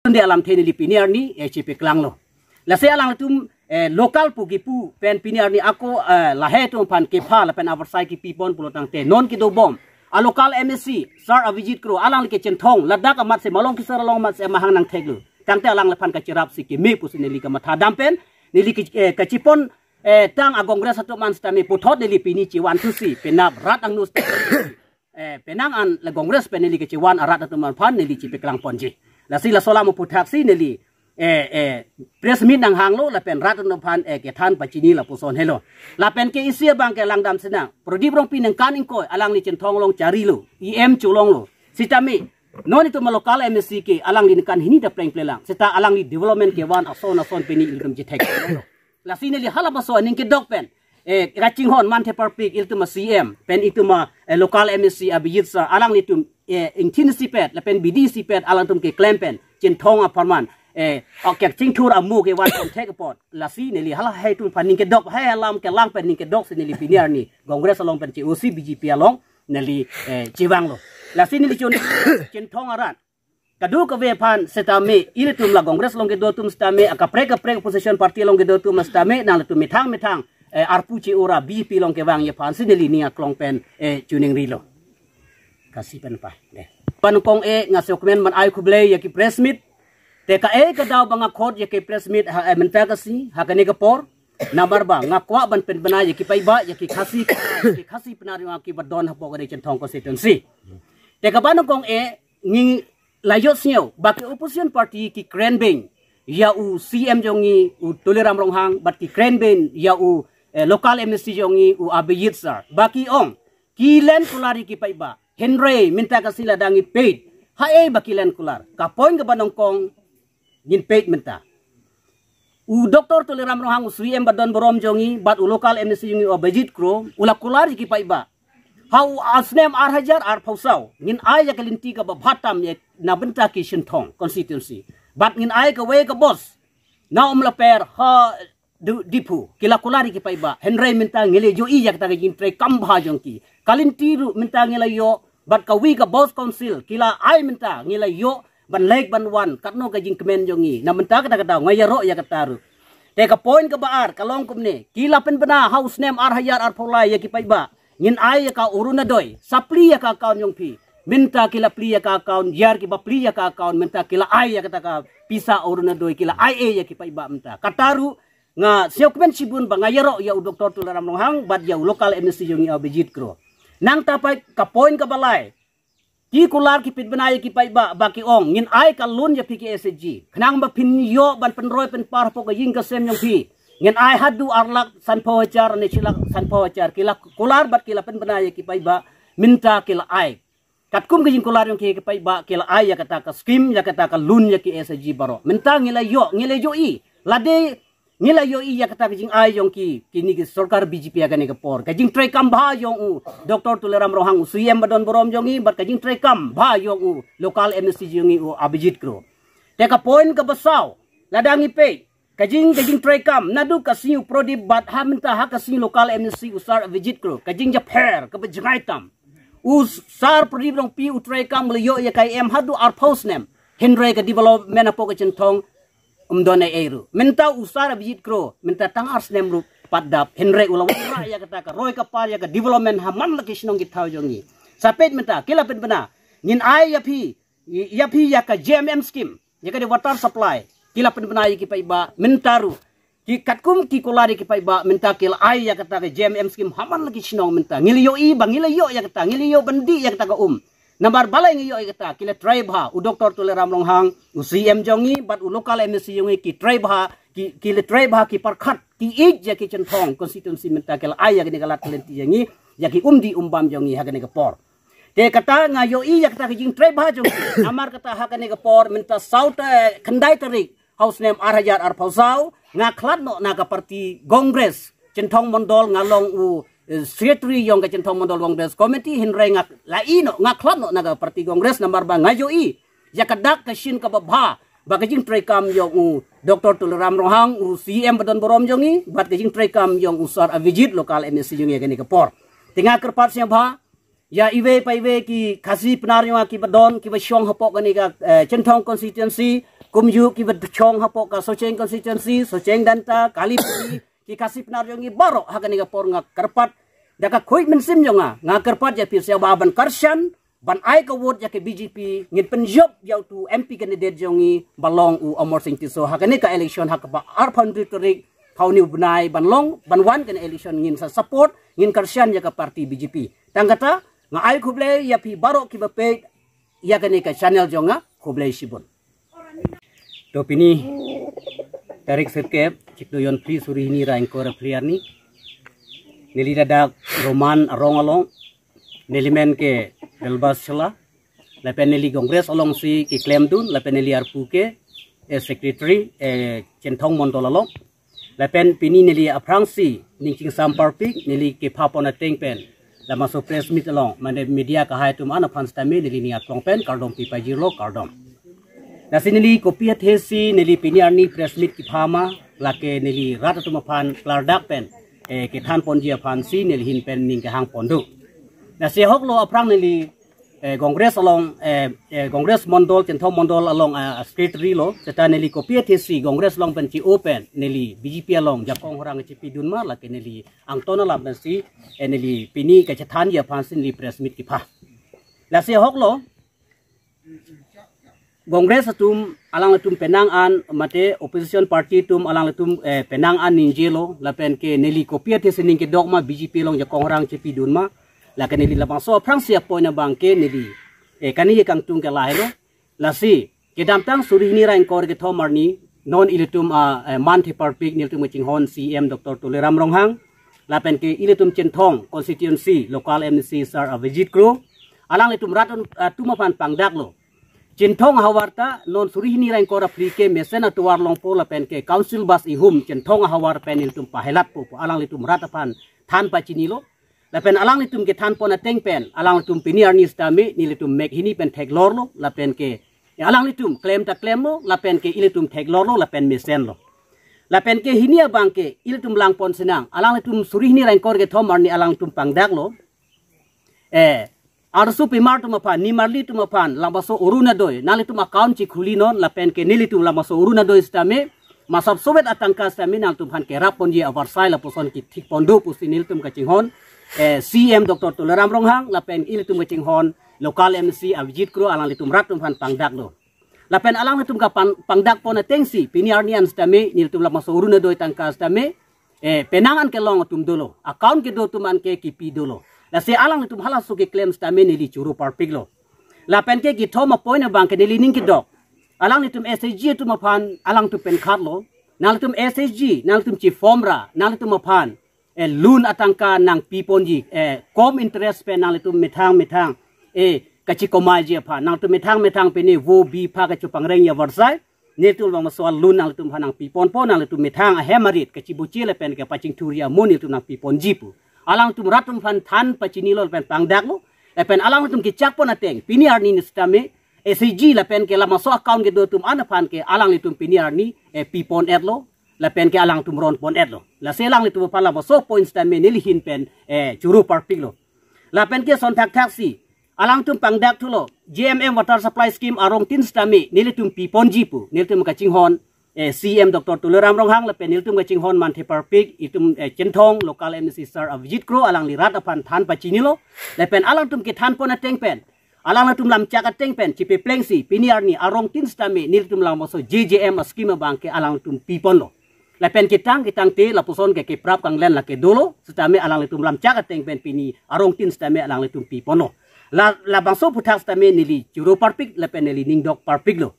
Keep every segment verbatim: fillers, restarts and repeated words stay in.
Sunday alamthe neli pini arni, eh, chepaklanglo. Lasi alanglitum, eh, local pu kipu pen pini arni ako, eh, lahei atum aphan kepha lapen avarsai kipi pon pulo tangte non kedobom a local M A C, Sar Abhijit Kro, alangli ke Chinthong, ladak amat si Malong Kisar along amat si amahang nangtheklo. Tangte alangliphan kacherapsi keme pusi neli kamatha dam pen, neli ke, eh, kachipon, eh, tang a Congress atum an sitame puthot neli pini chevan thusi, penap rat angno sitame, eh, penang an la Congress pen neli kechevan arat atum aphan neli chepaklang ponji. Lasi laso alam aphuthaksi neli, eh, eh, press meet nanghanglo lapen rat atum aphan, eh, kethan pachini lapuson helo. Lapen ke isi abang ke langdam sinang. Prodip Rongpi ningkan ingkoi alangli Chinthong along charilo, E M cholonglo. Sitame non itum a local M A C ke alangli ningkan hini ta plengple lang. Seta alangli development kevan ason ason pini ilitum chethek. Lasi neli hala baso aning kedok pen, eh, kachinghon manthe parpik ilitum a C M pen itum a, eh, local M A C Abhijit Sar, alanglitum, eh, ingthin isipet lapen bidi isipet alangtum keklem pen Chinthong apharman, eh, ok, kachingthur amu kevan ponthek apot. Lasi neli halahei atum aphan ning kedok, hai alam kelang pen ning kedoksi neli pini arni Congress along pen che-osi B J P along neli, eh, chevanglo. Lasi neli chun Chinthong arat kadokave aphan sitame, ilitum la Congress along kedo atum sitame, akaprek kaprek opposition party along kedo atum sitame, nanglitum methang methang, eh, arpu che-ora B J P along kevangji aphansi neli ning aklong pen, eh, chuning rilo. Khasi pen pa. Deh. Panungkong e, ngasokmen man ai khublei ya ki press meet. Te ka e kadau bang akhot ya ki press meet ha, eh, mynta kasi, ha kane kapor. Namar ba, ngakwak ban pen bana ya ki paiba, ya ki Khasi, ya ki Khasi penari wa ki badon hapo kane Chinthong constituency. Te ka panungkong e, ngi layot singyo, ba ki opposition party kikren beng ya u C M jongni, u Tuliram Ronghang, bat kikren beng ya u, eh, local M A C jongni, u Abhijit Sar. Ba ki-ong, kilen kular ki paiba. Henry, mynta kasi ladang ipet. Hai ba kilen kular. Ka point ka panungkong, ngin pet mynta. U Doctor Tuliram Ronghang, u C M badon borom jongni, bat u local M A C jongni, u Abhijit Kro, u la kular ki paiba. Ha u asnem ar hajar arphaw saw, ngin ai ya kalinti kaba bhatam ya na benta ki Chinthong constituency. Bat ngin ai kave ka bos. Na um laper ha du, Diphu, ki la kular ki paiba. Henry mynta ngi le yo-i ya kata ka jingtrei kam bha jong ki. Kalinti ru mynta ngi la yo, bat kave ka bos council, ki la ai mynta ngi la yo, ban lek ban wan, katno ka jingkmen jongni. Na mynta kata kata, ngai ya ro ya kata ru. Te ka point kaba ar, kalong kumne, ki la pen bana ha u snem ar hajar arphaw lai ya ki paiba. Ngin ai ya ka Orunodoi, sapli ya ka account jong phi. Mynta ki la pli ya ka account, yar ki ba pli ya ka account, mynta ki la ai ya kata ka pisa Orunodoi, ki la ai e ya ki paiba mynta. Kata ru, nga siokmen chibun ba ngai ya ro ya u Doctor Tuliram Ronghang, bat ya u local M A C jongni Abhijit Kro. Nang tapai ka point kaba lai. Ki kular ki pit bana ya ki paiba, ba ki-ong, ngin ai ka loan ya phi ki S H G. Khnang ba phin yo ban penroi penpar hapo ka jing kasem jong phi. Ngin ai ha du ar lak sanphaw hajar, ne chi lak sanphaw hajar. Ki la kular bat ki la pen bana ya ki paiba, mynta ki la ai. Katkum ka jing kular jong ki ki paiba, ki la ai ya kata ka scheme, ya kata ka loan ya ki S H G baroh. Mynta ngi la yo, ngi la yo-i. Lade ngi la yo-i ya kata ka jing ai jong ki, kini ki sorkar B J P ha kane kapor. Ka jingtrei kam bha jong u Doctor Tuliram Ronghang, u C M badon borom jongni, bat ka jingtrei kam bha jong u local M A C jongni, u Abhijit Kro. Te ka point kaba saw, ladang ipet, ka jing, ka jingtrei kam, na du kasi u Prodip bat ha mynta ha kasi local M A C u Sar Abhijit Kro, ka jingjapher, kaba jngai tam. U Sar Prodip Rongpi u trei kam le yo ya ka M ha du arphaw snem. Henry ka development hapo ka Chinthong, um don e ru. Mynta u Sar Abhijit Kro, mynta tang ar snem ru pat dap, Henry u la wara ya kata ka roi ka par ya ka development ha man la ki shnong ki thaw jongni. Sapet mynta, ki la pen bana, ngin ai ya phi, ya phi ya ka J M M scheme, ya ka de water supply, ki la pen bana ya ki paiba, mynta ru. Ki katkum ki kular ki paiba, mynta ki la ai ya kata ka J M M scheme ha man la ki shnong mynta. Ngi la yo-i ba ngi la yo ya kata, ngi la yo bandi ya kata ka um. Namar balai ngi yo ya kata, ki la trei bha, u Doctor Tuliram Ronghang, u C M jongni, bat u local M A C jongni ki trei bha, ki, ki la trei bha, ki parkhat, ki ik ya ki Chinthong constituency mynta ki la ai ya kane ka lat kalinti jongni, ya ki umdi umbam jongni ha kane kapor. Te kata nga yo-i ya kata ka jingtrei bha jong ki. Namar kata ha kane kapor mynta South, eh, khyndai tarik ha u snem ar hajar arphaw saw, nga khlat no na ka party Congress Chinthong Mondol, nga long u, eh, secretary jong ka Chinthong Mondol Congress Committee, Henry nga la-i no, nga khlat no na ka party Congress namar ba nga yo-i ya ka dak ka shin kaba bha, ba ka jingtrei kam jong u Doctor Tuliram Ronghang, u C M badon borom jongni, bat ka jingtrei kam jong u Sar Abhijit local M A C jongni ha kane kapor. Te nga kyrpad sing bha, ya ive pa ive ki Khasi penari wa ki badon, ki bashong hapo kane ka, eh, Chinthong constituency, Kumju kibat chong hapo ka Socheng constituency, Socheng Danta, Kalipuri, ki Khasi Penang jongni baroh hakane ka apor nga kerpat. Daka khui mensim jong nga, nga kerpat ja pir sia ba ban karshan, ban ai ka vote ja ke B J P, ngin penjop ja utu M P candidate jongni balong u Amarsing Tisso, hakane ka election hak ba arphan dui tarik, thauni u bnai ban long, ban van kane election ngin sa support, ngin karshan ja ka party B J P. Tangkata, nga ai khublei ja phi baroh kiba pe, ja kane ka channel jong nga, khublei shibun. To pini, tarik sirkep, chiklo jon phli suri hini ra ingkoi ra phli arni. Neli ladak Roman arong along, neli men ke Delbas Shala, lapen neli Congress alongsi keklemdun, lapen neli arpu ke, eh, secretary, eh, Chinthong Mondol along. Lapen pini neli aphrangsi ning chingsam parpik, neli kepha pon ateng pen labangso press meet along, mane media kahai atum an aphan sitame neli ning aklong pen kardom pipajirlo, kardom. Lasi neli kopi athesi neli pini arni press meet kepha ma, lake neli rat atum aphan klardak pen, eh, kethan ponji aphansi neli ahin pen ning kehang pon do. Lasi ahok lo aphrang neli, eh, Congress along, eh, eh, Congress Mondol, Chinthong Mondol along, ah, secretary lo, seta neli kopi athesi Congress along pen chi-o pen, neli B J P along jakong horang chepidun ma, lake neli angton alam pensi, eh, neli pini kachethanji aphansi neli press meet kepha. Lasi ahok lo, Congress atum, alanglitum penang an, mate opposition party atum, alanglitum, eh, penang an ningjelo, lapen ke neli kopi athesi ning kedok ma B J P along jakong horang chepidun ma, lake neli labangso aphrangsi apot abang ke neli, eh, kani ye kangtung ke lahelo. Lasi, kedamtang suri hini ra ingkoi ra kethom arni, non ilitum, ah, eh, manthe parpik nelitum kachinghon C M Doctor Tuliram Ronghang, lapen ke ilitum Chinthong constituency local M A C Sir Avijit Kro, alanglitum rat atum, ah, atum aphan pangdaklo. Chinthong ahavar ta non suri hini ra ingkoi ra phli ke mesen atovar longpo lapen ke council bus ihum Chinthong ahavar pen ilitum pahelatpo pu alanglitum rat aphan than pachinilo. Lapen alanglitum kethan pon ateng pen, alanglitum pini arni sitame nelitum mek hini pen theklorlo, lapen ke, ya, alanglitum klem ta klemlo, lapen ke ilitum theklorlo, lapen mesenlo. Lapen ke hini abang ke ilitum lang pon sinang, alanglitum suri hini ra ingkoi ra kethom arni alanglitum pangdaklo. Eh, arsu pimar atum aphan, nimarli atum aphan, labangso Orunodoi, nanglitum account chikhuli non, lapen ke nelitum labangso Orunodoi sitame, masap sovet atangka sitame nangtum aphan kerap ponji avarsai lapuson kethik pon do pusi nelitum kachinghon, eh, C M Doctor Tuliram Ronghang, lapen ilitum kachinghon local M A C Avijit Kro alanglitum rat atum aphan pangdaklo. Lapen alanglitum kapang, pangdak pon atengsi, pini arni an sitame, nelitum labangso Orunodoi tangka sitame, eh, penang an kelong atum dolo, account kedo atum an ke kipi dolo. Lasi alanglitum halaso keklem sitame neli choro parpiklo. Lapen ke kethom apot abang ke neli ning kedok, alanglitum S H G atum aphan alangtum pen khatlo, nanglitum S H G, nanglitum chi-form ra, nanglitum aphan, eh, loan atangka nangpi ponji, eh, kom interest pen nanglitum methang methang, eh, kachikomai ji aphan, nanglitum methang methang pene vo bi pha kachopangreng avarsai, nelitum labangso loan nanglitum aphan nangpi ponpo, nanglitum methang ahem arit kachibuchi lapen kapachingthurji amo nelitum nangpi ponji pu alangtum rat atum aphan than pachinilo lapen pangdaklo, lapen alangtum kechak pon ateng, pini arni sitame, S H G lapen ke labangso account kedo atum an aphan ke alanglitum pini arni, eh, pi pon etlo, lapen ke alangtum ron pon etlo. Lasi alanglitum aphan labangso point sitame neli ahin pen, eh, choro parpiklo. Lapen ke ason thakthaksi, alangtum pangdak thulo, J M M water supply scheme arong tin sitame nelitum pi ponji pu, nelitum kachinghon, eh, C M Doctor Tuliram Ronghang, lapen nelitum kachinghon manthe parpik, itum, eh, Chinthong local M A C Sir Avijit Kro, alangli rat aphan than pachinilo, lapen alangtum kethan pon ateng pen, alanglitum lamchak ateng pen chipeplengsi, pini arni arong tin sitame nelitum labangso J J M a-scheme abang ke alangtum pi ponlo. Lapen ketang ketangte lapuson ke keprap kanglen lake dolo, sitame alanglitum lamchak ateng pen pini arong tin sitame alanglitum pi ponlo. La, labangso aphuthak sitame neli choro parpik, lapen neli ning dok parpiklo.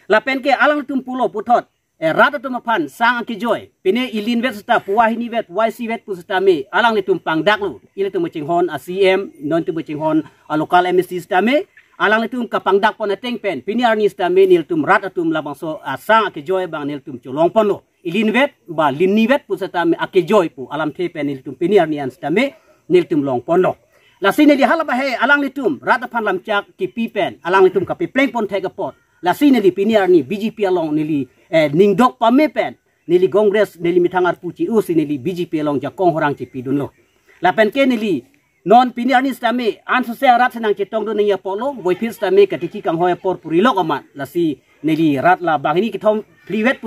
Lapen ke alangtum pulo puthot, eh, rat atum aphan sang akejoi, pine ilinvet seta puwa hinivet, puwa isivet pu sitame, alanglitum pangdaklo, ilitum kachinghon a-C M, non ilitum kachinghon a-local M A C sitame, alanglitum kapangdak pon ateng pen, pini arni sitame, nelitum rat atum labangso, ah, sang akejoi abang nelitum cholong ponlo. Ilinvet, ba linnivet pu sitame akejoi pu alamthe pen nelitum pini arni an sitame, nelitum long ponlo. Lasi neli hala bahe alanglitum, rat aphan lamchak kipi pen, alanglitum kapepleng pon thek apot. Lasi neli pini arni B J P along neli, eh, ning dok pame pen, neli Congress, neli methang arpu chi-osi neli B J P along jakong horang chepidunlo. Lapen ke neli, non pini arni sitame, ansose arat senang chetongdun nangji apotlo, voiphit sitame katiki kanghoi apor purilok amat, lasi neli rat la banghini kethom phli vet